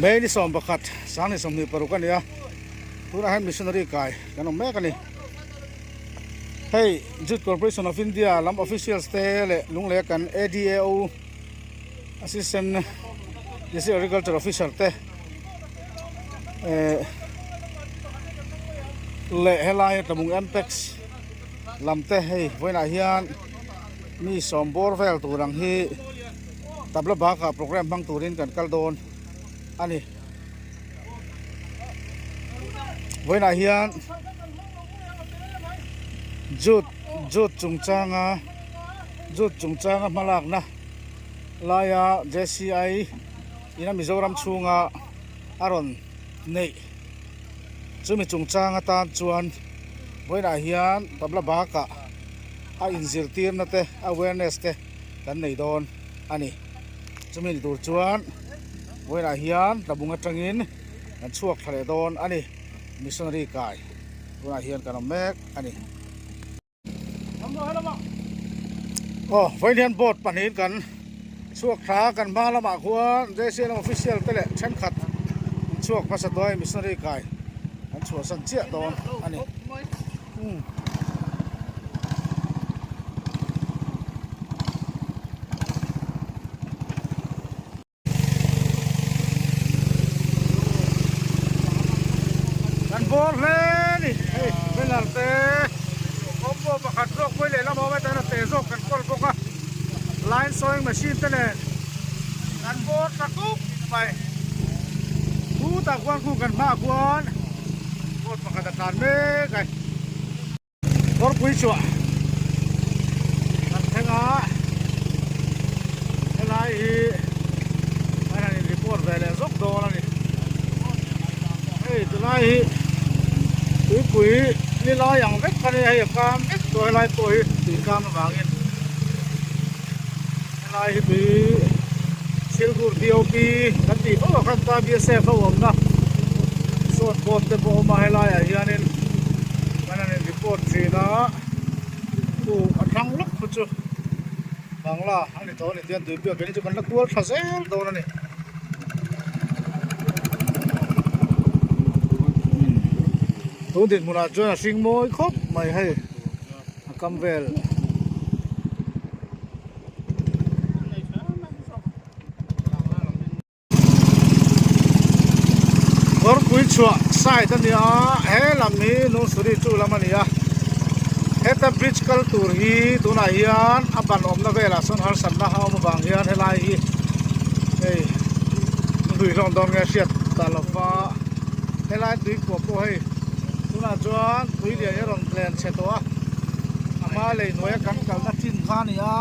May ni 11 sang ni 26 a ni a, tunah hian missionary kai kan awm mek a ni. Hei Jute Corporation of India lam officials te leh lunglei kan ADAO Assistant District Agriculture Officer te eh leh helai tlabung Mpex lam te hei vawiinah hian mi sawm bawr vel tur ang hi tabla bakah program hmang turin kan kal dawn a ni. Vawiinah hian jute jute chungchanga jute chungchanga hmalakna laia J_C_I ina Mizoram chhunga a rawn neih chumi chungchang atan chuan vawiinah hian tabla bakah a inzirtirna te awareness te kan nei dawn a ni chumi ni tur chuan vawiinah hian tlabung atangin kan chhuak thla leh dawn a ni missionary kai tunah hian kan awm mek a ni. Aw vawiin hian boat pahnihin kan chhuak thla a kan hma lamah khuan J_C_L official te leh thenkhat an chhuak hmasa tawh a missionary kai an chhuahsan chiah dawn a ni. Kan bawr hle ni hei banner te combo pakhat zawk pawh hi lehlam a awm a chuan a te zawk kan kawl bawk a line sawing machine te nen kan bawr ta kup mai khutah khuan khu kan hmaah khuan boat pakhat a tlan mek a ni. Kawrpui chhuah kan thleng a, helai hi an han in report ve leh zawk dawn a ni. Hei tunlai hi tuipui ni lai ang vek kha nia hei a kam vek tawh helai pawh hi tui kam avangin helai hi tui Silgur DOP kan tih fo ah khan ta BSF a awmna sawn board te pawh a awm a helaiah hianin kan han in report thin a chu a thlang lawk khu chu Bangla a ni tawh a ni tiang tuipuiah keini chu kan la kual tha zel dawn a ni. Tun dinhmunah chuan a hring mawi khawp mai hei a kam vel. Kawrpui chhuah side a ni a he lam hi Nungsuri chu lam a ni a heta bridge kal tur hi tunah hian a ban awmna velah sawn harsatna a awm avang hian helai hi hei hlui hlawm dawn nge hriat ta lova helai tuikhuah pawh hei tunah chuan tui lian hi a rawn len chhe tawh a a hma lei hnuaia kan kalna chin kha a ni a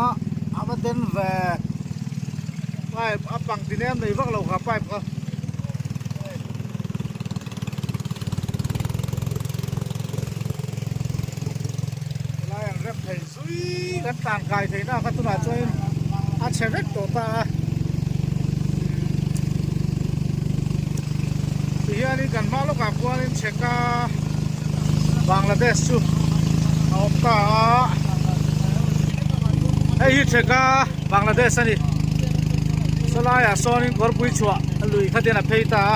a va den ve. Pipe a pang ti nem nei vak lo kha pipe kha. Lai an rem thei zui kan tlan kai thei na kha tunah chuan a chhe vek tawh ta a. Tihianin kan hma lawkah khuanin chheka Bangladesh chu a awm ta a. Hei hi chheka Bangladesh a ni. Sawlaiah sawnin kawrpui chhuah a lui kha ten a phei ta a.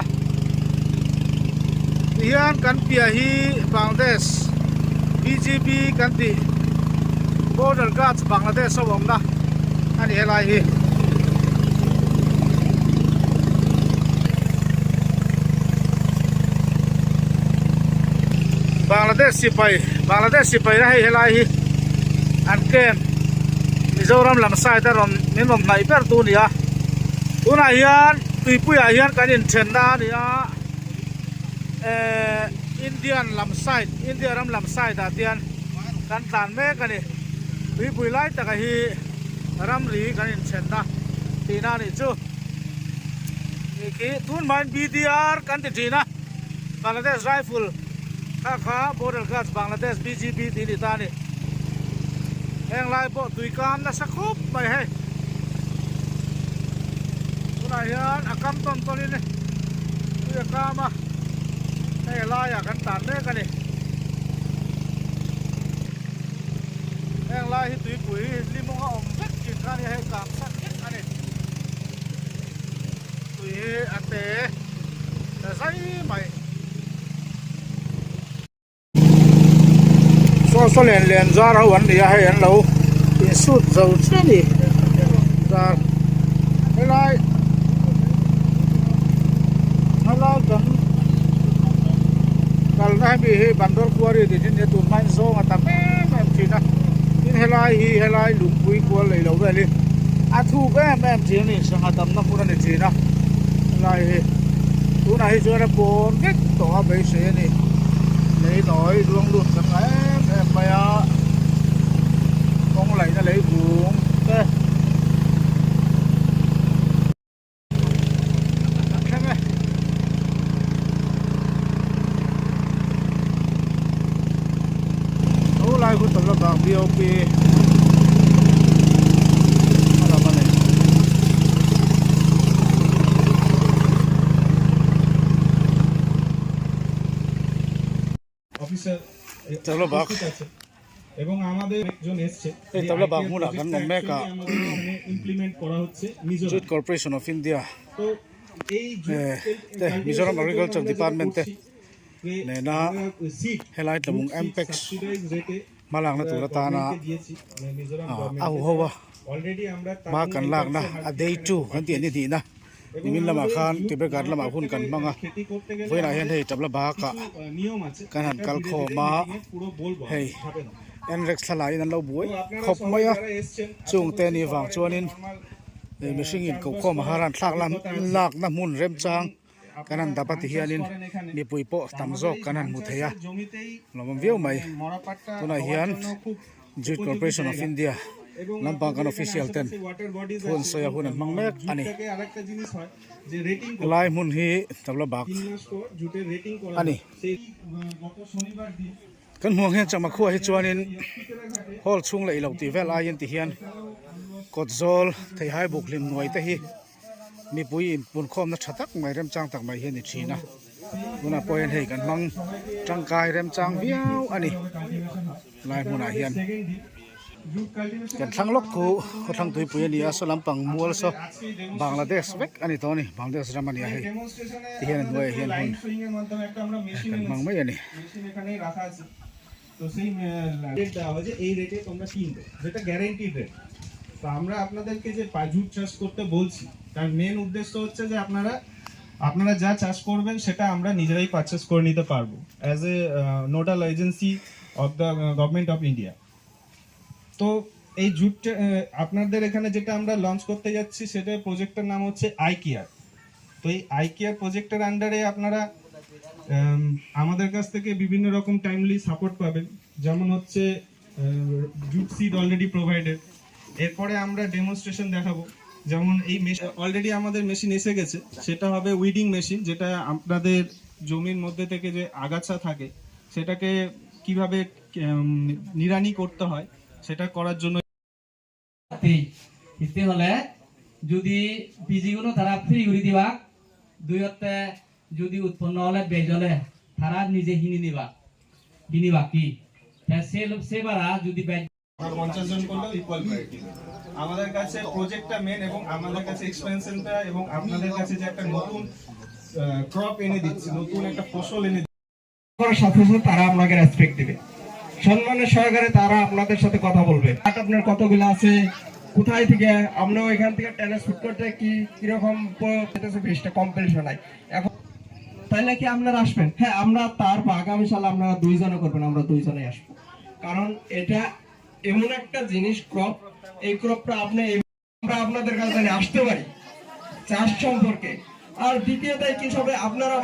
Tihian kan piah hi Bangladesh BGB kan tih Border Guards Bangladesh ho awmna a ni helai hi. Bangladesh sipai Bangladesh sipai na hei helai hi an camp Mizoram lam side a rawn min rawn hnaih ber tu a ni a tunah hian tuipuiah hian kan inthenna a ni a ehh Indian lam side India ram lam side ah te hian kan tlan mek a ni tuipui lai taka hi ramri kan inthenna tihna a nih chu nih khi tun hmain BDR kan ti thin a Bangladesh Rifle kha kha Border Guards Bangladesh BGB tih a ni ta a ni heng lai pawh tui kam nasa khup mai hei tunah hian a kam tawn tawn in tui a kam a hei laiah kan tan mek a ni. Heng lai hi tuipui limawng a awm vek thin kha a ni a, hei kang san vek a ni. Tui hi a te. zai mai. Saw saw len len zar ho an ni a hei an lo insut zo chiah a ni zar helai helai kan kalna hemi hi Bandor Quarry tih hi nia tun hmain zawng a tam em em thin a tin helai hi helai lungpui kual lei lo vel hi a thuk em em thin a ni sangha tamna hmun a ni thin a helai hi tunah hi chuan a pawn vek tawh a beisei a ni lei nawi luang lut kan ngah em em mai a kawng laihna lei vung te kan thleng e. Tho lai hun tam lamah BOP a lam a ni. Tabla bak hei tabla bak hmunah kan awm mek a Jute Corporation of India eh te Mizoram Agriculture Department te nena helai tlawmung Ampex hmalakna tur atana a huho a hma kan lakna a day two kan tih a ni hnihna nimin lamah khan Tibet lamah hun kan hmang a vawiinah hian hei tabla bakah kan han kal khawm a hei Nrex thlalai in an lo buai khawp mai a chung te ni vang chuanin mihring in kokhawm a haran thlak lakna hmun remchang. Kan han dap a ti hianin mipui pawh tam zawk kan han hmu thei a, lawmawm viau mai. Tunah hian Jute Corporation of India lampang kan official ten thu an sawi a hun an hmang mek a ni. Helai hmun hi tabla bak a ni. Kan hmuh ang hian chakma khuaah hi chuanin hall chhung leh ilo tih vel aiin ti hian kawt zawl theihai buk hlim nuai te hi. Mipui inpunkhawmna tha tak mai remchang tak mai hi a ni thin a, tunah pawh hian hei kan hmang tangkai remchang viau a ni lai hmunah hian kan thlang lawk khu khawthlang tuipui a ni a saw lampang mual saw Bangladesh vek a ni tawh a ni Bangladesh ram a ni a hei ti hian a hnuaiah hian hun kan hmang mai a ni. তো আমরা আপনাদেরকে যে jute চাষ করতে বলছি তার main উদ্দেশ্য হচ্ছে যে আপনারা আপনারা যা চাষ করবেন সেটা আমরা নিজেরাই পারচেস করে নিতে পারবো as a nodal agency of the government of India. তো এই জুট আপনাদের এখানে যেটা আমরা লঞ্চ করতে যাচ্ছি সেটা প্রজেক্টের নাম হচ্ছে আই কেয়ার। তো এই আই কেয়ার প্রজেক্টের আন্ডারে আপনারা আমাদের কাছ থেকে বিভিন্ন রকম টাইমলি সাপোর্ট পাবেন, যেমন হচ্ছে jute seed already provided. এরপরে আমরা ডেমনস্ট্রেশন দেখাবো, যেমন এই অলরেডি আমাদের মেশিন এসে গেছে, সেটা হবে উইডিং মেশিন, যেটা আপনাদের জমির মধ্যে থেকে যে আগাছা থাকে সেটাকে কিভাবে নিড়ানি করতে হয় সেটা করার জন্য। হলে যদি বীজগুলো তারা ফ্রি করে দিবা, দুইতে যদি উৎপন্ন হলে বেজলে তারা নিজে হিনি নিবা হিনিবা কি সে বারা যদি 50 জন করলেও ইকুয়াল প্রায়োরিটি। আমাদের কাছে প্রজেক্টটা মেন এবং আমাদের কাছে এক্সপেনশনটা এবং আপনাদের কাছে যে একটা নতুন ক্রপ এনে দিচ্ছে, নতুন একটা ফসল এনে করার সাথে সাথে তারা আপনাকে রেসপেক্ট দিবে, সম্মানের সহকারে তারা আপনাদের সাথে কথা বলবে। আপনার কতগুলো আছে, কোথায় থেকে আপনিও এখান থেকে ট্রান্সপোর্ট করতে কি কিরকম ফিসটা কম্পিটিশন নাই এখন, তাহলে কি আপনারা আসবেন? হ্যাঁ, আমরা তার আগামী সালে আপনারা দুইজনে করবেন, আমরা দুইজনে আসবো। কারণ এটা এমন একটা জিনিস ক্রপ, এই ক্রপটা আপনি আমরা আপনাদের কাছে আসতে পারি চাষ সম্পর্কে। আর দ্বিতীয়ত কি সবে আপনারা